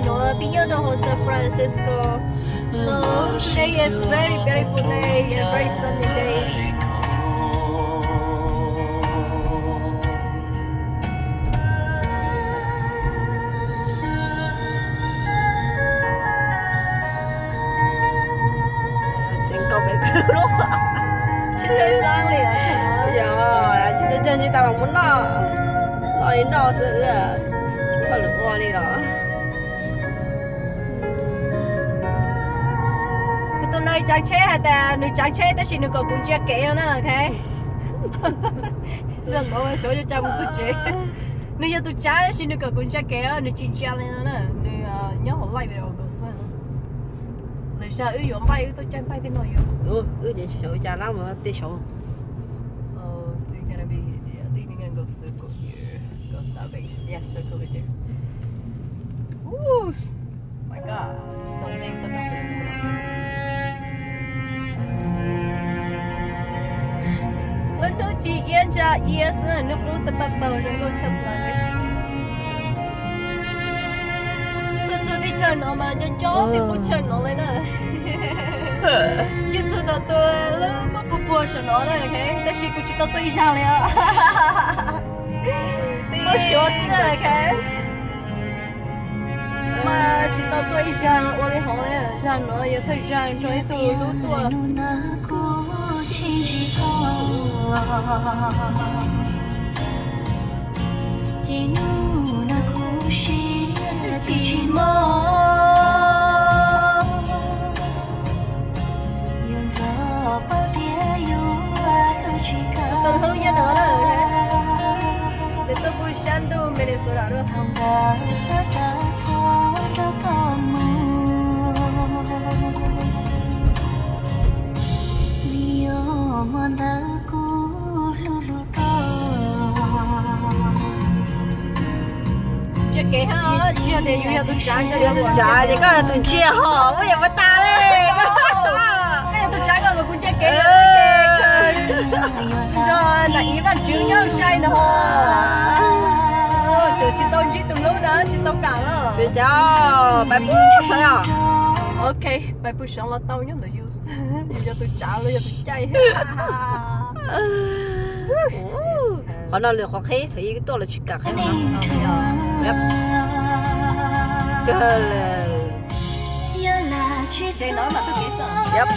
Nov pib nyob rau hauv San Francisco. So today is very beautiful day and very sunny day. Tsis tshee li, yog tsis tshee tsis tau muab noj, noj li noj xwb, tsis muaj lwm ua li los. Kuv tus no tsaav tsheb hais tias nws tsaav tsheb tab sis nws kom kuv ntsia kev no na, ok. Xyov yuav cas mus txog tsev. Nws yog tus tsaav tab sis nws kom kuv ntsia kev, nws tsis ntsia li no na, nws nyob hauv light vehicle xwb. Lwm zaug wb yuav npaj wb tuaj caij npaj tej no yog. Wb ces xyov cas na, mus tej saud. Lub hnub ci iab ntsa iab xwb, hnub qub tawg paj paug zoo nkauj tshaj plaws li. Tuaj txog teb chaws no mas nco nco tej qub chaw no li na. Yeej txog tau tuaj lub qub puag puag saum no na, tab sis kuv tsis tau tuaj ib zaug li os. Tuaj suav xwb na, ok. Mas tsis tau tuaj ib zaug ua li hov li, zaug no yog thawj zaug rau ib tug lub tuaj. Tus hlub nyob no na, nws tuaj pug sab ntuj Minnesota na. Ntsia kev hab, tsis yog tias yus yog tus tsav, yog tus tsav ces koj yog tus ntsia hos, muaj yam ua tas li. Koj yog tus tsav koj kom kuv ntsia kev, nrog nam ib Vaj Tswv nyob sai ntag hos. Tseem tsis tau ntsib tus hlub na, tsis tau kam los. Pais pug saud os. Ok, pais pug saud los tau nyob ntawm yus. Yus yog tus tsav los yog tus caij. Qhov no lwm qhov qheb, thaum ub tuaj los tsis kam qheb no. Kawg lawm. Yep.